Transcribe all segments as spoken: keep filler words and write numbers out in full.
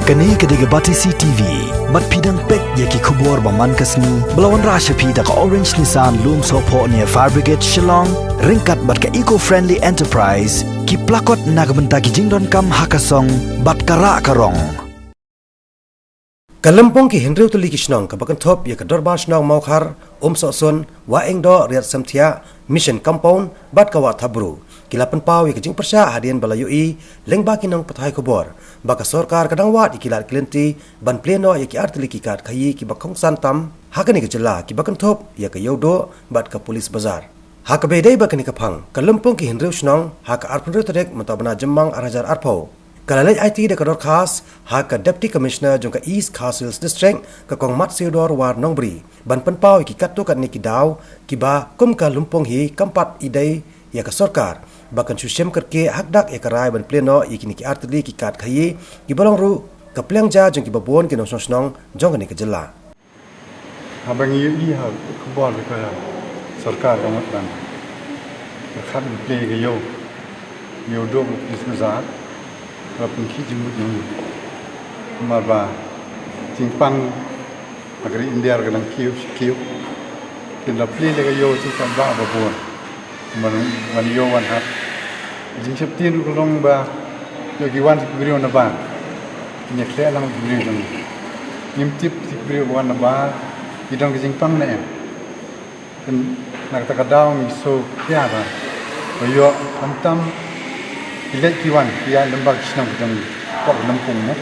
Kane ka dei ka Batesi T V. Bad phi dang peit ïa ki khubor ba man ka sngi ba la wanrah sha phi da ka Orange Nissan Lumsohphoh near Fire Brigade Shillong, ryngkat bad ka Eco Friendly Enterprise, ki plakot na ka bynta ki jingdonkam ha ka song bad ka rah ka rong. Ka lympung ki hynriew tylli ki shnong kaba kynthup ïa ka Dorbar Shnong Mawkhar, Umsohsun, Wah Iingdoh, Riat Samthiah, Mission Compound bad ka Wah Thapbru, ki la pynpaw ïa ka jingpyrshah hadien ba la ïohi lyngba ki nongpathai khubor ba ka sorkar ka dang wad ïa ki lad ki lynti ban plie noh ïa ki artylli ki kad khaïi kiba kongsan tam ha kane ka jylla, kiba kynthup ïa ka Ïewduh bad ka Police Bazar. Ha kaba ïadei bad kane ka phang, ka lympung ki hynriew shnong ha ka arphew hynriew tarik mynta u bnai Jymmang ar hajar arphew, ka la leit aiti da ka dorkhas ha ka Deputy Commissioner jong ka East Khasi Hills District, ka Kong Matsiewdor War Nongbri, ban pynpaw ïa ki katto katne ki daw kiba kum ka lympung hi kam pat ïadei ïa ka sorkar ba kan shu shim kyrkieh hakdak ïa ka rai ban plie noh ïa kine ki artylli ki kad khaïi, kiba long ruh ka pliang ja jong kiba bun ki nongshong shnong jong kane ka jylla. Haba ngi ïohi ha ka khubor ba ka sorkar ka mut ban pyrkhat ban plie ka ïew, ïew duk Police Bazar, ka la pynkhih jingmut jong ngi. Namar ba jingpang ha ka ri India ka dang kiew shi kiew. Kin da plie da ka ïew shi ka ba ba bun. Ban, ban ïoh wan hat. Jingsheptieng ruh ka long ba ïoh ki wan ki briew na bar. Ngi khleh lang ki briew jong ngi. Ngim tip ki briew wan na bar ki don ki jingpang ne em. Kin na kata ka daw ngi sngewkhia ba ba ïoh khamtam ki leit ki wan ki ïaid lyngba ki shnong ki jong ngi. Pok lympung mo.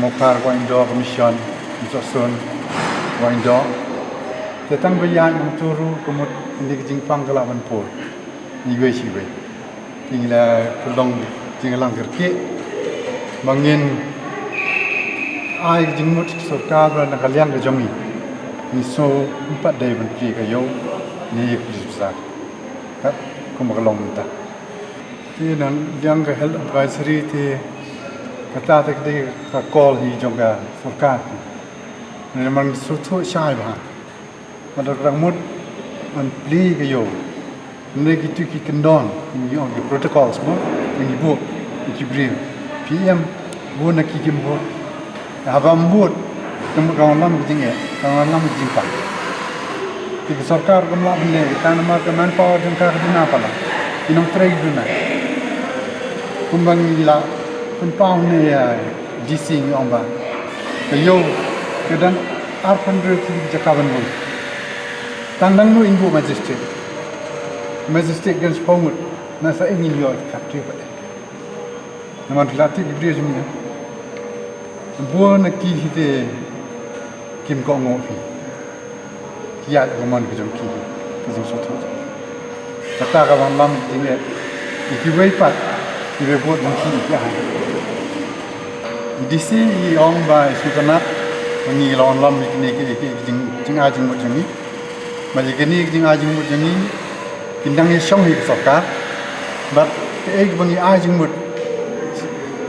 Mawkhar, Wah Iingdoh, ka Mission, Umsohsun, Wah Iingdoh. Te tang ba ïaid nangto ruh ka mut kine ki jingpang ka lah ban pur. Iwei shi iwei. Te ngi la pynlong jingïalang kyrkieh ba ngin ai jingmut sha ka sorkar ba na ka liang ka jong ngi, ngi sngewbha pat dei ban plie ka ïew ne ïa ka Police Bazar. Kat kumba ka long mynta. Te na liang ka Health Advisory te kata te ka dei ka call hi jong ka sorkar. Ne man sngewthuh shai bha. Ba dang mut ban plie ka ïew. Ngi kito ki kyndon, ngi ong ki protocols mo, ngi buh ïa ki briew. Phi ïoh bun na ki kim buh. Haba ym buh, ka mut ka wanlam ka jingeh, ka wanlam ka jingpang. Te ka sorkar kam lah ban leh, ka namar ka manpower jong ka ka duna palat. Ki nongtrei ki duna. Kumba ngi la pynpaw ne ïa D C ngi ong ba ka ïew ka don arphew hynriew tylli ki jaka ban bun. Tang dang nu in buh magistrate. Magistrate gan shiphew ngut. Na sa ïing in ïoh ka trei pat. Namar ki la tip ki briew jong ngi. Bun na ki hi te kim kohnguh phi. Ki ïaid ka mon ka jong ki, ka jingsngewthuh. Kata ka wanlam jingeh ïa kiwei pat, kiwei bun jong ki ïa ki ai. I D C i ong ba i sngewtynnat ba ngi la wanlam ïa kine ki, ki, ki jing, jingai jingmut jong ngi. Ba ïa kine ki jingai jingmut jong ngi kin dang ïashong hi ka sorkar. Bad kaei kaba ngi ai jingmut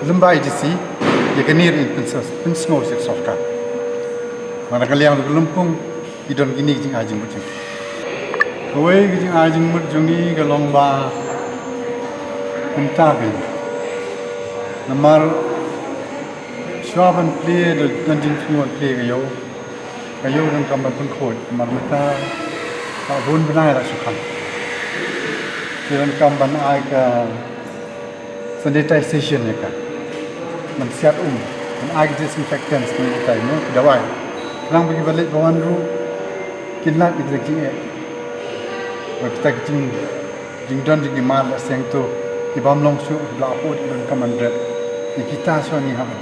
lyngba i D C, ïa kane ruh in pynsngew, pynsngew sha ka sorkar. Ba na ka liang ka lympung ki don kine ki jingai jingmut jong ngi. Kawei ka jingai jingmut jong ngi ka long ba kumta kein. Namar shuwa ban plie, don jingthmu ban plie ka ïew. Ka ïew donkam ban pynkhuid, namar mynta la bun bnai la shu khang. Te donkam ban ai ka sanitization ïa ka. Ban siat um, ban ai ka disinfectants, ban ai ka dawai. Khnang ba kiba leit ba wan ruh kin lait ïa kita ki jingeh. Ba kita ki jing, jingdon jingmar la seng to, ki bym long shuh, ki la pud, donkam ban ret. Ïa kita shuwa ngi hap ban